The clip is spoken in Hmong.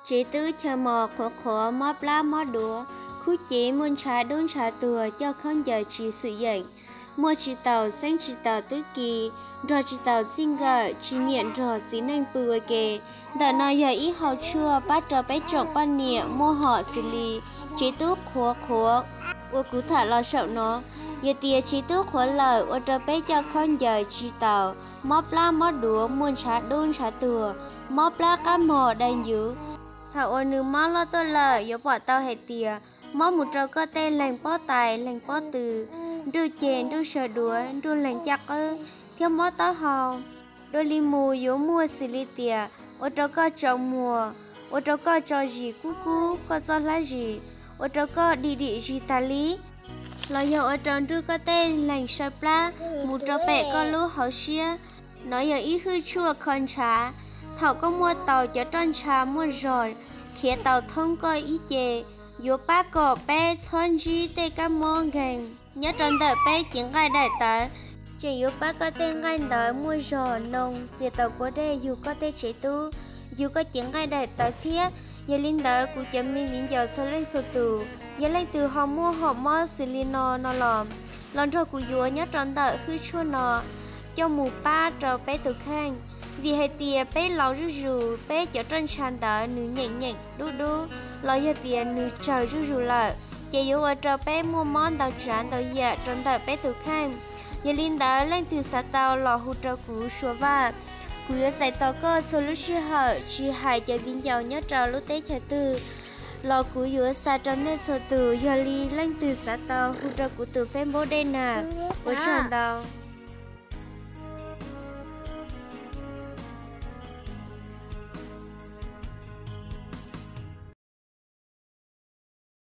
Tsev tub chaw mos qhuav qhuav, mob plab mob duav, khub cev muaj ntshav dub ntshav tuag, coj khaub ncaws tsis xwm yeem, muaj tsis taus xeeb tsis taus twb ki, nrog tsis taus txij nkawm, tsis nyiam nrog txiv neej pw ua ke. Ntawm no yog ib hau tshuaj pab rau peb tsoom poj niam muaj hom xws li tsev tub qhuav qhuav uas kuv tham los saum no. Yog tias tsev tub qhuav lawm ua rau peb coj khaub ncaws tsis taus, mob plab mob duav, muaj ntshav dub ntshav tuag, mob plab qab mos dai ncuv. Thaum uas nws mob loj tuaj lawm yuav pom tau hais tias mob mus rau koj tej leeg pob tais leeg pob tw, nruj ceg nruj saw duav, nruj leeg caj qwb thiab mob taub hau. Dua li mus yuav muaj xws li tias ua rau koj tsaus muag, ua rau koj tso zis kub kub koj txoj hlab zis, ua rau koj dim dim zis tag li, los yog ua rau nruj koj tej leeg saw plab mus rau pem koj lub hauv siab. Nov yog ib hwj tshuaj kho ntshav. Thaum koj muaj tau cov roj ntsha muaj zog khiav tau thoob koj ib ce, yuav pab kom peb txhob ntsib tej kab mob nkeeg nyob rau ntawm peb cev nqaij daim tawv. Tseem yuav pab koj tej nqaij ntawd muaj zog noo txias taus kua dej yug koj tej tsev tub, yug koj cev nqaij daim tawv thiab. Yog li ntawd kuv cov me viv ncaus txhua leej txhua tus, yog leej twg ho muaj hom mob xws li no no los, los nrog kuv yuav nyob rau ntawm hwj tshuaj no coj mus pab rau peb tus kheej. Vim hais tias peb laus zuj zus, peb cov roj ntsha ntawd nws nyeem nyeem dub dub, los yog tias nws tsawg zuj zus lawm, ces yuav ua rau peb muaj mob ntau tsav ntau yam rau ntawm peb tus kheej. Yog li ntawd leej twg xav tau los hu rau kuv Suav Vaj, kuv yuav txais tos koj txhua lub sij hawm tsis hais cov viv ncaus nyob rau lub teb chaws twg, los kuv yuav xa rau nej txhua tus. Yog li leej twg xav tau hu rau kuv tus Facebook Dej Nag. Ua tsaug ntau.